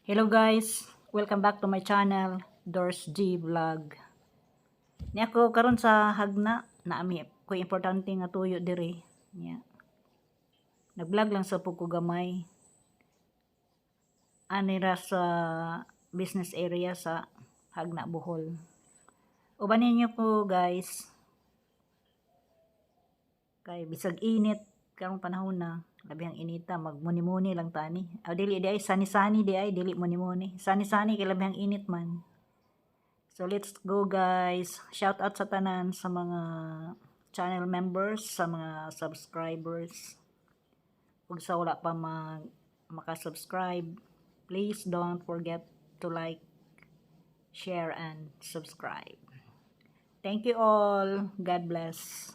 Hello guys, welcome back to my channel, Doors G Vlog. Ni ako karon sa Jagna, naami ko importante nga tuyo diri. Nya. Nag-vlog lang sa ko gamay. Ani ra sa business area sa Jagna, Bohol. Uban ninyo ko, guys. Kay bisag init karong panahon na, labi ang inita, magmuni-muni lang tani. Aw, dili di ay, sani-sani di ay, dili muni-muni. Sani-sani kay labi ang init man. So let's go, guys. Shout out sa tanan, sa mga channel members, sa mga subscribers. Ug sa wala pa mag maka-subscribe, please don't forget to like, share and subscribe. Thank you all. God bless.